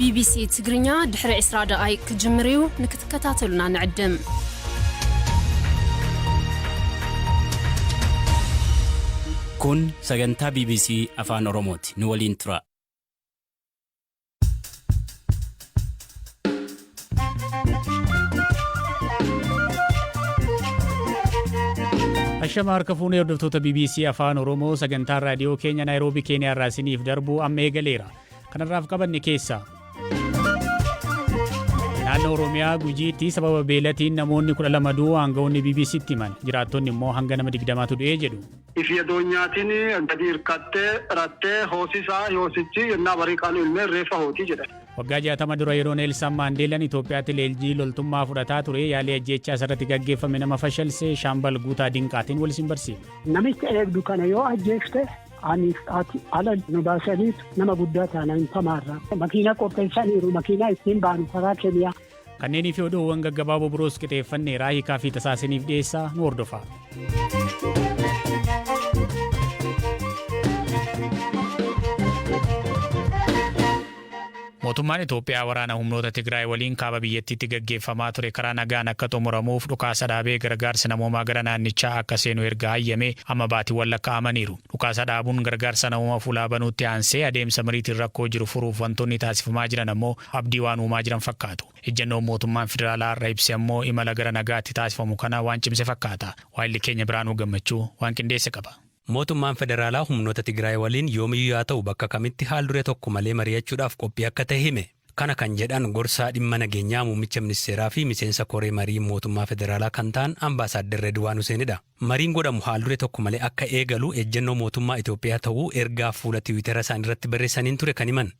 ቢቢሲ ትግርኛ ድሕሪ 20 ደቓይቅ ክጅምር እዩ። ንክትከታተሉና ንዕድም። Kun sagantaa BBC Afaan Oromooti. Nu waliin tura. Ashama harka fuunee hordoftoota BBC Afaan Oromoo, sagantaan raadiyoo keenya Naayiroobii Keeniyaa irraa isiniif darbu amma eegaleera. Kanarraaf qabanne keessaa: Naannoo Oromiyaa Gujiitti sababa beelatiin namoonni 12 du'uu aangawoonni BBCtti himan. Jiraattonni immoo hanga nama 20tu du'ee jedhu. Ifi adoonyaatiin gadi hirkattee rattee hoosisaa hoosichi yennaa barii qaalu ilmee reeffa hootii jedhan. Waggaa 60 dura yeroo Neelsan Maandeelaan Itoophiyaatti leenjii loltummaa fudhataa ture yaalii ajjeechaa isarratti gaggeeffame nama fashalse Shaambal Guutaa Dinqaatiin wal isin barsiifna. Namicha eegdu kana yoo ajjeefte, aniif ati ala nu baasaniitu nama guddaa taana hin tamaarra. Makiina qopheessaniiru, makiinaa ittiin baanu karaa Keniyaa. Kanneenii fi oduuwwan gaggabaaboo biroos qixeeffanneeraa hiikaa fi tasaasiniif dhiyeessaa, nu hordofaa. Mootummaan Itoophiyaa waraana humnoota Tigraay waliin kaaba biyyattiitti gaggeeffamaa ture karaa nagaan akka xumuramuuf dhukaasa dhaabee gargaarsi namoomaa gara naannichaa akka seenu erga hayyamee amma baatiiwwan lakkaa'amaniiru. Dhukaasa dhaabuun gargaarsa namoomaa fuulaa banuutti aansee adeemsa mariitiin rakkoo jiru furuuf wantoonni taasifamaa jiran ammoo abdii waan uumaa jiran fakkaatu. Ejjennoon mootummaan federaalaa har'a ibse ammoo imala gara nagaatti taasifamu kana waan cimse fakkaata. Waayilli keenya Biraanuu Gammachuu waan qindeesse qaba. Mootummaan federaalaa humnoota Tigraay waliin yoomiyyuu yaa ta'u bakka kamitti haal duree tokko malee mari'achuudhaaf qophii akka ta'e hime. Kana kan jedhan gorsaa dhimma nageenyaa muummicha ministeeraa fi miseensa koree marii mootummaa federaalaa kan ta'an Ambaasaadder Redwaan Huseenidha. Mariin godhamu haal duree tokko malee akka eegalu ejjennoo mootummaa Itoophiyaa ta'uu ergaa fuula Tiwiitera isaaniirratti barreessaniin ture kan himan.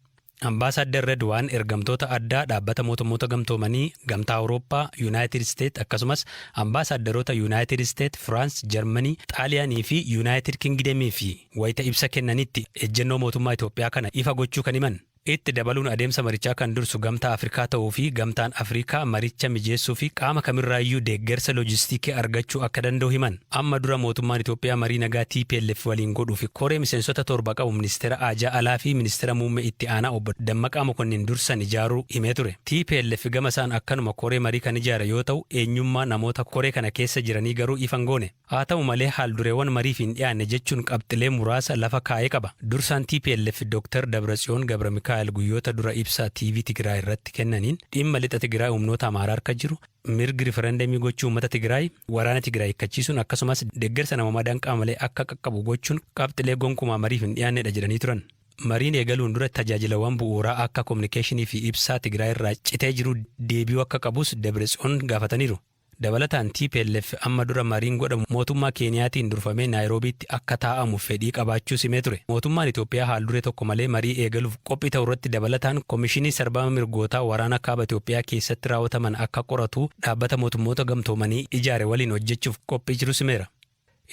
Ambaasaadder Redwaan ergamtoota addaa Dhaabbata Mootummoota Gamtoomanii, Gamtaa Awurooppaa, Yunaayitid Isteet akkasumas ambaasaaddaroota Yunaayitid Isteet, Firaans, Jarmanii, Xaaliyaanii fi Yunaayitid Kingidemiif wayita ibsa kennanitti ejjennoo mootummaa Itoophiyaa kana ifa gochuu kan himan. Itti dabaluun adeemsa marichaa kan dursu Gamtaa Afrikaa ta'uu fi Gamtaan Afrikaa maricha mijeessuu fi qaama kamirraayyuu deeggarsa loojistiikii argachuu akka danda'u himan. Amma dura mootummaan Itoophiyaa marii nagaa tplf waliin godhuuf koree miseensota 7 qabu Ministeera Aajaa Alaa fi Ministeera Muummee Itti Aanaa Obbo Dammaqaa Mokonnin dursan ijaaruu himee ture. Tplf gama isaan akkanuma koree marii kan ijaare yoo ta'u eenyummaa namoota koree kana keessa jiranii garuu ifa hin goone. Haa ta'u malee haal-dureewwan mariif hin dhiyaanne jechuun qabxilee muraasa lafa kaa'ee qaba. Dursaan tplf Dr. Dabratsiyoon Gabramikaa'el guyyoota dura ibsa TV Tigraay irratti kennaniin dhimma Lixa Tigraay humnoota Amaaraa harka jiru, mirgi rifarandemii gochuu uummata Tigraay, waraana Tigraay hiikkachiisuun akkasumas deeggarsa namoomaa danqaa malee akka qaqqabu gochuun qabxilee gonkumaa mariif hin dhiyaannedha jedhanii turan. Mariin eegaluun dura tajaajilawwan bu'uuraa akka kominikeeshinii fi ibsaa Tigraay irraa citee jiru deebi'uu akka qabus Debretsiyoon gaafataniiru. Dabalataan tplf amma dura mariin godhamu mootummaa Keeniyaatiin durfamee Naayiroobiitti akka taa'amu fedhii qabaachuus himee ture. Mootummaan Itoophiyaa haal-duree tokko malee marii eegaluuf qophii ta'uurratti dabalataan Komishinii sarbama mirgootaa waraana Kaaba Itoophiyaa keessatti raawwataman akka qoratu Dhaabbata Mootummoota Gamtoomanii ijaare waliin hojjechuuf qophii jirus himeera.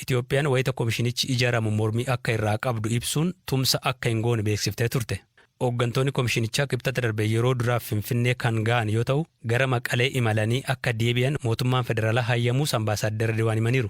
Itoophiyaan wayita komishinichi ijaaramu mormii akka irraa qabdu ibsuun tumsa akka hin goone beeksiftee turte. Hooggantoonni komishinichaa Kibxata darbe yeroo duraaf Finfinnee kan gahan yoo ta'u, gara Maqalee imalanii akka deebi'an mootummaan federaalaa hayyamuus Ambaasaaddar Redwaan himaniiru.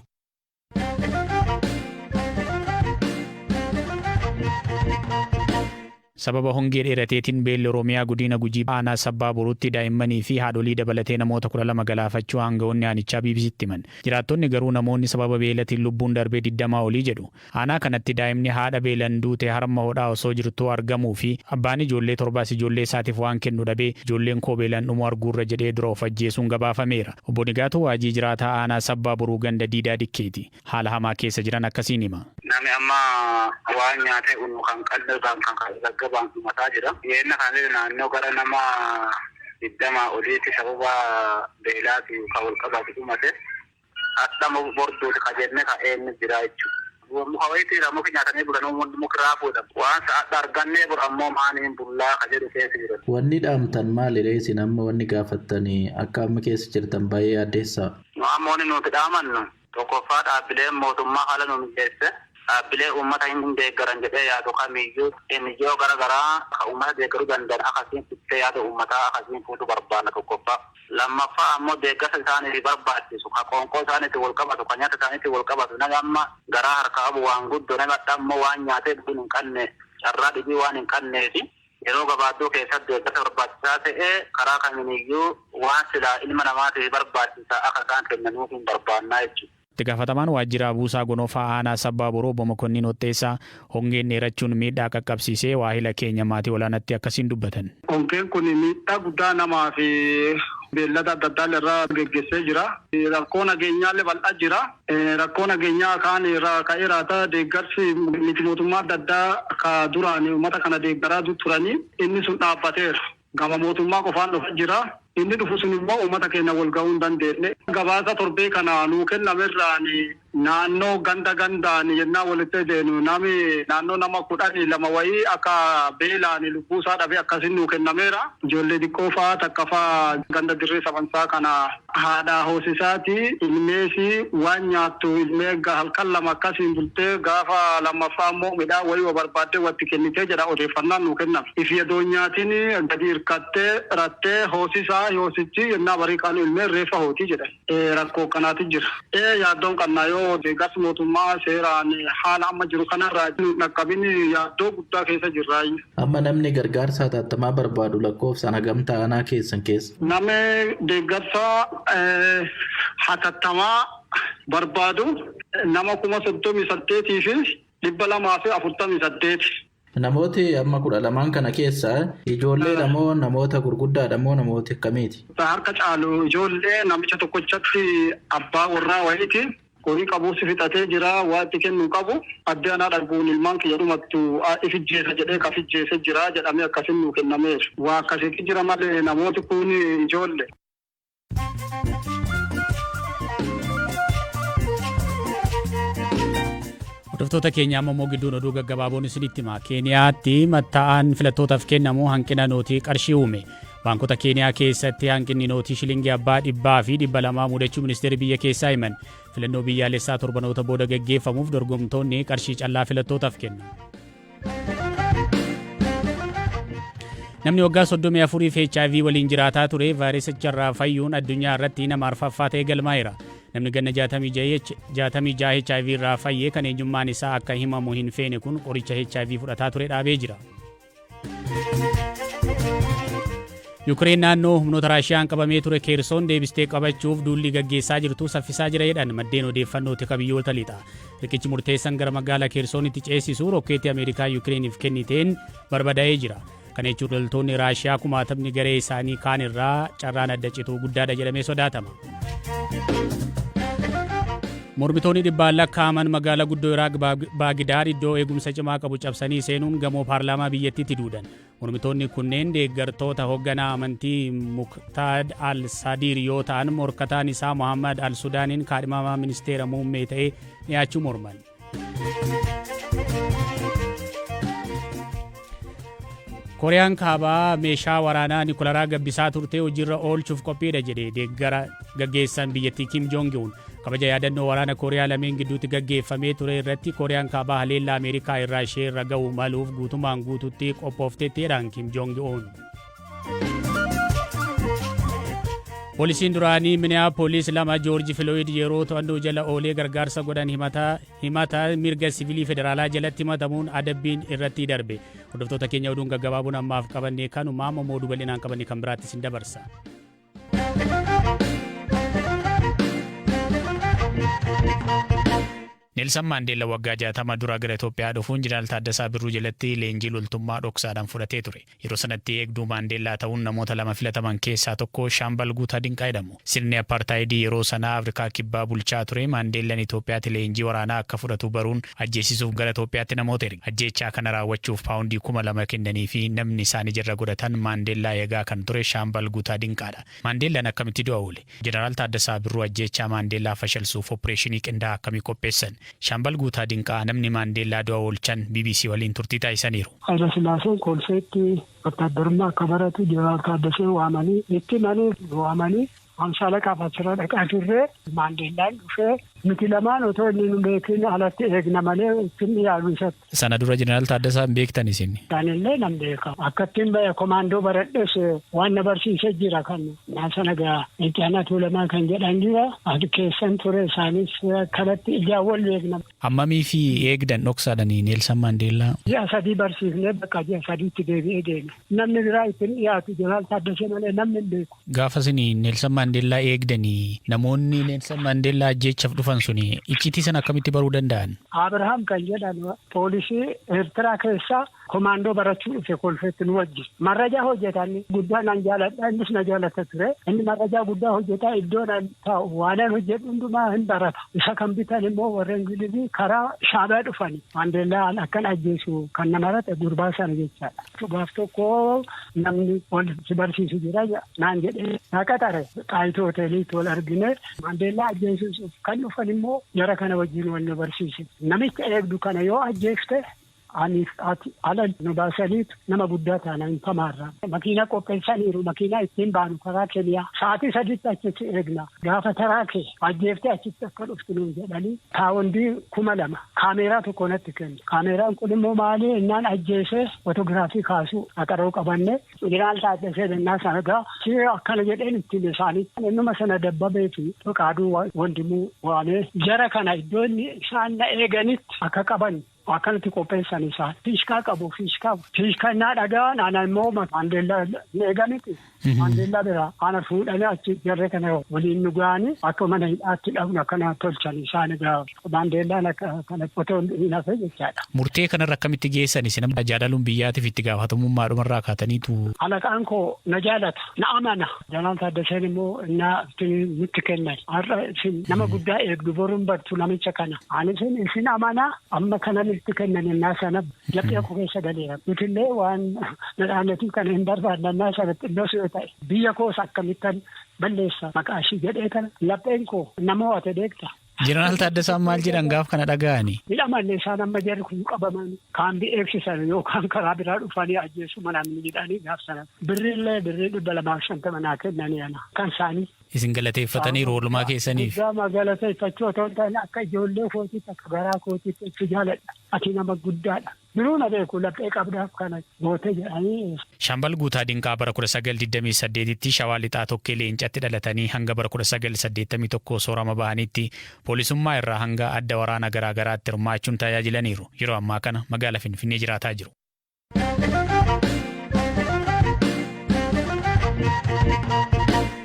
Sababa hongee dheerateetiin beelli Oromiyaa Gudiina Gujii Aanaa Sabbaa Boruutti daa'immanii fi haadholii dabalatee namoota 12 galaafachuu aanga'oonni aanichaa BBCtti himan. Jiraattonni garuu namoonni sababa beelatiin lubbuun darbee 20 olii jedhu. Aanaa kanatti daa'imni haadha beelan duute harma hodhaa osoo jirtuu argamuu fi abbaan ijoollee torbaas ijoollee isaatiif waan kennu dhabee ijoolleen koo beelan dhumuu arguurra jedhee dura of ajjeesuun gabaafameera. Obbo Nigaatuu Waajii jiraataa aanaa Sabbaa Boruu ganda Diidaa Dikkeeti. Haala hamaa keessa jiran akkasiin hima. Nami amma waan nyaatee unu kan qallirraan kan gaggabaan dhumataa jira. Dhiyeenna kanallee naannoo gara nama 20 oliitti sababa beelaatiin kan wal qabate dhumate. Hadha borduuti ka jenne ka eenyu jira jechuudha. Muka wayiitu jira, muki nyaatanii bulan muki raafuudha. Waan sa'aadha argannee bor ammoo maaniin bullaa ka jedhu keessa jira. Wanni dhaamtan maalidha isin amma wanni gaafattanii akka amma keessa jirtan baay'ee addeessaa? Nu amma wanni nuti dhaamannu, tokkoffaa, dhaabbileen mootummaa haala nu mijeesse, dhaabbilee uummata hin deeggaran jedhee yaadu kamiyyuu, NGO gara garaa ka uummata deeggaruu danda'an akkasiin fittee yaada uummataa akkasiin fuutuu barbaanna tokkoffaa. Lammaffaa ammoo deeggarsa isaaniif barbaachisu, ka qoonqoo isaaniitiin wal qabatu, ka nyaata isaaniitiin wal qabatu, nami amma garaa harkaa qabu waan guddoo, nami hadha ammoo waan nyaatee dhuguun hin qanne, carraa dhibii waan hin qanneefi. Yeroo gabaabduu keessatti deeggarsa barbaachisaa ta'e karaa kamiiniyyuu waan silaa ilma namaatiif barbaachisaa akka isaan kennanuuf hin barbaannaa jechuudha. Itti gaafatamaan waajjira Buusaa Gonofaa Aanaa Sabbaa Boroo Obbo Mokonnin Hotteessaa hongeen dheerachuun miidhaa qaqqabsiisee waahila keenya maatii olaanaatti akkasiin dubbatan. Hongeen kun miidhaa guddaa namaa fi beellada adda addaa irraa geggeessee jira. Rakkoo nageenyaallee bal'aa jira. Rakkoo nageenyaa kaan irraa ka'ee raata deeggarsi miti mootummaa adda addaa ka duraan uummata kana deeggaraa turanii inni sun dhaabbateera. Gama mootummaa qofaan dhufa jira. Inni dhufu sun immoo uummata keenya wal ga'uu hin dandeenye. Gabaasa torbee kana nuu kennamerraan naannoo ganda gandaan yennaa walitti deenu nami naannoo nama 12 wayii akka beelaan lubbuu isaa dhabee akkasiin nuu kennameera. Ijoollee xiqqoo fa'aa takka fa'aa ganda dirree sabansaa kana haadha hoosisaati ilmeesi waan nyaattu ilmee halkan lama akkasiin bultee gaafa lammaffaa immoo midhaan wayii barbaaddee watti kennitee jedha odeeffannaan nuu kenname. Ifi adoon nyaatiin gadi hirkattee rattee hoosisaa hoosichi yennaa barii qaanu ilmee reeffa hootii jedha. Rakkoo kanaatu jira. Yaaddoon qabnaa yoo deeggarsi mootummaa seeraan haala amma jiru kanarraa dhaqqabin yaaddoo guddaa keessa jirra. Amma namni gargaarsa hatattamaa barbaadu lakkoofsaan hagam ta'anaa keessan keessa? Namni deeggarsa hatattamaa barbaadu nama 38,248. Namooti amma 12 kana keessa ijoolleedha moo namoota gurguddaadha moo namoota akkamiiti? Harka caalu ijoollee namicha tokkochatti abbaa warraa wayiiti. Horii qabuus fixatee jira waa itti kennuu qabu. Adde anaa dhaguun ilmaan kiyya dhumattu ifijjeessa jedhee kafijjeesse jira jedhamee akkasiin nuu kennameera. Waa akkasitti jira malee namooti kun ijoollee. Hordoftoota keenya amma immoo gidduun oduu gaggabaaboon isinitti hima. Keeniyaatti matta'aan filattootaaf kennamu hanqina nootii qarshii uume. Baankota Keeniyaa keessatti hanqinni nootii shilingii abbaa 100 fi 200 mudachuu ministeerri biyya keessaa himan. Filannoo biyyaalessaa torbanoota booda gaggeeffamuuf dorgomtoonni qarshii callaa filattootaaf kennu. Namni waggaa 34 fi HIV waliin jiraataa ture vaayirasicharraa fayyuun addunyaa irratti nama arfaffaa ta'ee galmaa'eera. Namni ganna 66 HIV irraa fayyee kan eenyummaan isaa akka himamu hin feene kun qoricha HIV fudhataa ture dhaabee jira. Yukireen naannoo humnoota Raashiyaan qabamee ture Keersoon deebistee qabachuuf duulli gaggeessaa jirtu saffisaa jira jedhan maddeen odeeffannoo tika biyyoota lixa. Riqichi murteessan gara magaalaa Keersoonitti ceesisu rokkeetii Ameerikaa Yukireeniif kenniteen barbadaa'ee jira. Kana jechuun loltoonni Raashiyaa kumaatamni garee isaanii kaan irraa carraan adda cituu guddaadha jedhamee sodaatama. Mormitoonni dhibbaan lakkaa'aman magaalaa guddoo Iraaq Baagdaad iddoo eegumsa cimaa qabu cabsanii seenuun gamoo paarlaamaa biyyattiitti duudan. Mormitoonni kunneen deeggartoota hoogganaa amantii Muktaad al-Sadiir yoo ta'an morkataan isaa Mohammad al-Sudaaniin kaadhimamaa ministeera muummee ta'ee dhiyaachuu morman. Kooriyaan kaabaa meeshaa waraanaa Nikolaraa gabbisaa turte hojiirra oolchuuf qophiidha jedhe deeggara gaggeessan biyyattii Kim Jong Un. Kabaja yaadannoo waraana Kooriyaa lameen gidduutti gaggeeffamee ture irratti Kooriyaan kaabaa haleellaa Ameerikaa irraa ishee irra ga'u maluuf guutumaan guututti qophoofteetti jedhan Kim Jong Un. Poolisiin duraanii Minneapolis 2 Joorji Filooyid yeroo to'annoo jala oolee gargaarsa godhan himata mirga siviilii federaalaa jalatti himatamuun adabbiin irratti darbe. Hordoftoota keenya oduun gaggabaabuun ammaaf qabanne kanuma amma oduu bal'inaan qabanne kan biraatti isin dabarsa. Neelsan Maandeella waggaa 60 dura gara Itoophiyaa dhufuun Jeneraal Taaddasaa Birruu jalatti leenjii loltummaa dhoksaadhaan fudhatee ture. Yeroo sanatti eegduu Maandeellaa ta'uun namoota 2 filataman keessaa tokko Shaambal Guutaa Dinqaa jedhamu. Sirni Apartaayidii yeroo sanaa Afrikaa Kibbaa bulchaa ture Maandeellaan Itoophiyaatti leenjii waraanaa akka fudhatu baruun ajjeesisuuf gara Itoophiyaatti namoota erge. Ajjeechaa kana raawwachuuf paawundii 2000 kennanii fi namni isaan ijarra godhatan Maandeellaa eegaa kan ture Shaambal Guutaa Dinqaadha. Maandeellaan akkamitti du'a oole? Jeneraal Taaddasaa Birruu ajjeechaa Maandeellaa fashalsuuf opereeshinii qindaa'aa akkamii qopheessan? Shaambal Guutaa Dinqaa namni Maandeellaa du'a oolchan BBC waliin turtii taasisaniiru. Hayila Sillaaseen Kolfeetti wattaaddarummaa akka baratu Jeneraal Taaddaseen waamanii itti himanii waamanii hamsa alaqaaf achirra dhaqaa turre Maandeellaan dhufee Nuti lamaan otoo inni nu beekin alatti eegna malee ittiin dhiyaatu isatti. Sana dura Jeneraal Taaddasaa hin beektan isin? Isaanillee nan beeka. Akkattiin komaandoo baradhes waan na barsiisee jira kan sana gaa itti aanaa Tuulamaa kan jedhan jira. Ati keessan ture isaanis kanatti ijaan wal beekna. Hammamii fi eegdan dhoksaadhaan Neelsan Maandeellaa? Ji'a 3 barsiifnee bakka ji'a 3tti deebi'ee deeme. Namni biraa ittiin dhiyaatu Jeneraal Taaddasee malee namni hin beeku. Gaafa isin Neelsan Maandeellaa eegdanii namoonni Neelsan Maandeellaa ajjeechaaf dhufan suni icciitii sana akkamitti baruu danda'an? Abrahaam kan jedhan poolisii Eertiraa keessaa komaandoo barachuu dhufe Kolfeetti nu wajjin. Marrajaa hojjetan guddaa nan jaaladha, innis na jaalata ture. Inni marrajaa guddaa hojjetaa, iddoo nan taa'u waanan hojjedhu hundumaa hin barata. Isa kan bitan immoo warra Ingilizii karaa Shaabaa dhufani. Maandeellaan akkan ajjeesu kan nama rate gurbaa sana jechaadha. Gaaf tokko namni wal si barsiisu jira naan jedhee na qaxare. Xaayituu hoteeliitti wal argine. Maandeellaa ajjeesuuf kan dhufan immoo jara kana wajjin wal nu barsiise. Namicha eegdu kana yoo ajjeefte ani ati ala nu baasaniitu nama guddaa taana hin tamaarra. Makiina qopheessaniiru, makiinaa ittiin baanu karaa Keniyaa. Sa'aatii 3tti achitti eegna. Gaafa taraa kee ajjeeftee achitti akka dhuftu nuun jedhanii paawundii 2000 kaameeraa tokko natti kennu. Kaameeraan kun immoo maali innaan ajjeesee fotoogiraafii kaasuu qaxaroo qabanne. Jeneraal Taaddasee jennaa sana gaa akkana jedheen ittiin isaanii. Innuma sana Dabbabee fi Fiqaaduu Wandimuu waamee jara kana iddoo inni isaan na eeganitti akka qaban akkanatti qopheessan isaan. Fiishkaa qabu, fiishkaa. Fiishkaa innaa dhaga'an ana immoo Maandeellaa hin eeganiti. Maandeellaa bira ana fuudhanii achi jarree kana waliin nu ga'anii akka mana hidhaatti dhabnu akkana tolchan isaan egaa Maandeellaan akka kana otoo hin hafe jechaadha. Murtee kanarra akkamitti geessan isin amma jaalaluun biyyaatiif itti gaafatamummaadhumarraa kaataniitu? Alaqaan koo na jaalata, na amana. Jeneraal Taaddaseen immoo innaa nutti kennan. Har'a isin nama guddaa eegdu, boruun bartu namicha kana. Ani isin amana, amma kana nutti kennan innaa sana laphee koo keessa galeera. Nutillee waan nadhaanatiif kana hin barbaadne innaa sana xinnoos yoo ta'e biyya koos akkamittan balleessa maqaa ishii jedhee kana lapheen koo nama ho'ate beekta. Jeneraal Taaddasaan maal jedhan gaaf kana dhaga'ani? Hidhamanne isaan amma jarri kun qabaman kaambii eegsisan yookaan karaa biraa dhufanii ajjeesu manaan jedhanii gaaf sana. Birriillee birrii 250 naa kennanii ana kan isaanii. Isin galateeffataniiru oolmaa keessaniif. Guddaa galateeffachuu otoo hin taane akka ijoollee kootiitti, akka garaa kootiitti itti jaaladha. Ati nama guddaadha. Biruu na beeku laphee qabdaaf kana goote jedhanii. Shaambal Guutaa Dinqaa bara 1928tti Shawaa Lixaa Tokkee Leencatti dhalatanii hanga bara 1981 soorama bahanitti poolisummaa irraa hanga adda waraana garaa garaatti hirmaachuun tajaajilaniiru. Yeroo ammaa kana magaala Finfinnee jiraataa jiru.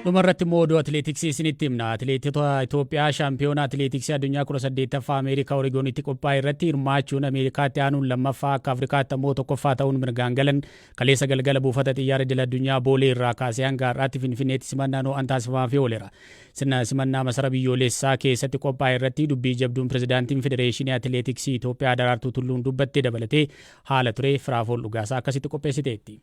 Dhumarratti immoo oduu atileetiksii isinitti himna. Atileetota Itoophiyaa shaampiyoona atileetiksii addunyaa 18ffaa Ameerikaa Oreegoonitti qophaa'e irratti hirmaachuun Ameerikaatti aanuun lammaffaa, akka Afrikaatti ammoo tokkoffaa ta'uun mirgaan galan kaleessa galgala buufata xiyyaara idil addunyaa Boolee irraa kaasee hanga har'aatti Finfinneetti simannaan ho'aan taasifamaafii ooleera. Sirna simannaa masara biyyoolessaa keessatti qophaa'e irratti dubbii jabduun pirezidaantiin Federeeshinii Atileetiksii Itoophiyaa Daraartuu Tulluun dubbatte dabalatee haala ture Firaafool Dhugaasaa akkasitti qopheessiteetti.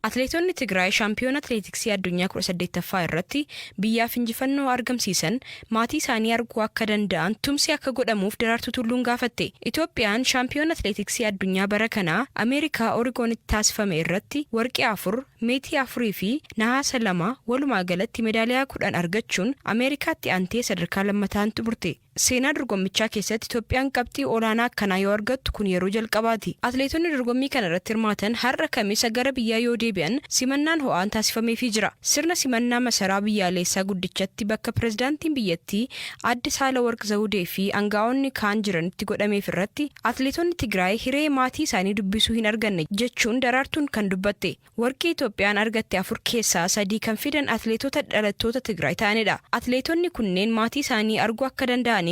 Atleetonni Tigraay Shaampiyoona Atleetiksii Addunyaa 18ffaa irratti biyyaaf injifannoo argamsiisan maatii isaanii arguu akka danda'an tumsi akka godhamuuf Daraartuu Tulluun gaafatte. Itoophiyaan Shaampiyoona Atleetiksii Addunyaa bara kanaa Ameerikaa Origoonitti taasifame irratti warqee 4, meetii 4 fi nahaasa 2 walumaa galatti medaaliyaa 10 argachuun Ameerikaatti aantee sadarkaa lammataan xumurte. Seenaa dorgommichaa keessatti Itoophiyaan qabxii olaanaa akkanaa yoo argattu kun yeroo jalqabaati. Atleetonni dorgommii kana irratti hirmaatan har'a Kamisa gara biyyaa yoo deebi'an simannaan ho'aan taasifameefii jira. Sirna simannaa masaraa biyyaaleessaa guddichatti bakka pirezidaantiin biyyattii Aadde Sahilawarq Zawudee fi angaa'onni kaan jiranitti godhameef irratti atleetonni Tigraay hiree maatii isaanii dubbisuu hin arganne jechuun Daraartuun kan dubbatte. Warqee Itoophiyaan argatte 4 keessaa 3 kan fidan atleetota dhalattoota Tigraay ta'anidha. Atleetonni kunneen maatii isaanii arguu akka danda'aniif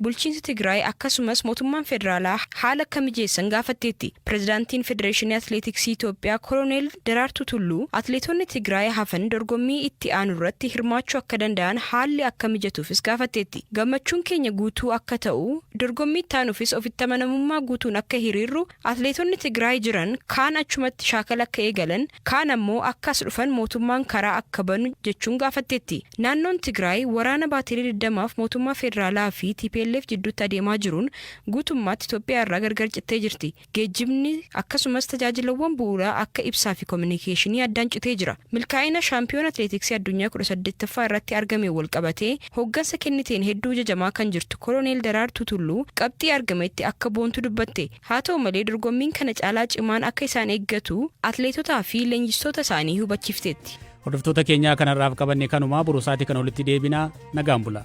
bulchiinsi Tigraay akkasumas mootummaan federaalaa haala akka mijeessan gaafatteetti. Pirezidaantiin Federeeshinii Atleetiksii Itoophiyaa Koloneel Daraartuu Tulluu atleetonni Tigraay hafan dorgommii itti aanurratti hirmaachuu akka danda'an haalli akka mijatuufis gaafatteetti. Gammachuun keenya guutuu akka ta'u, dorgommii itti aanuufis ofitti amanamummaa guutuun akka hiriirru Atleetonni Tigraay jiran kaan achumatti shaakala akka eegalan, kaan ammoo akka as dhufan mootummaan karaa akka banu jechuun gaafatteetti. Naannoon Tigraay waraana baatilee 20f mootummaa federaalaa fi tplf jidduutti adeemaa jiruun guutummaatti Itoophiyaa irraa gargar cittee jirti. Geejjibni, akkasumas tajaajilawwan bu'uuraa akka ibsaa fi koominikeeshinii addaan citee jira. Milkaa'ina shaampiyoona atileetiksii addunyaa 18ffaa irratti argame wal qabatee hooggansa kenniteen hedduu jajamaa kan jirtu Koloneel Daraartuu Tulluu qabxii argametti akka boontu dubbatte. Haa ta'u malee, dorgommiin kana caalaa cimaan akka isaan eeggatu atileetotaa fi leenjistoota isaanii hubachiifteetti. Hordoftoota keenyaa, kanarraaf qabanne kanumaa. Boruu sa'aatii kan olitti deebinaa, nagaan bula.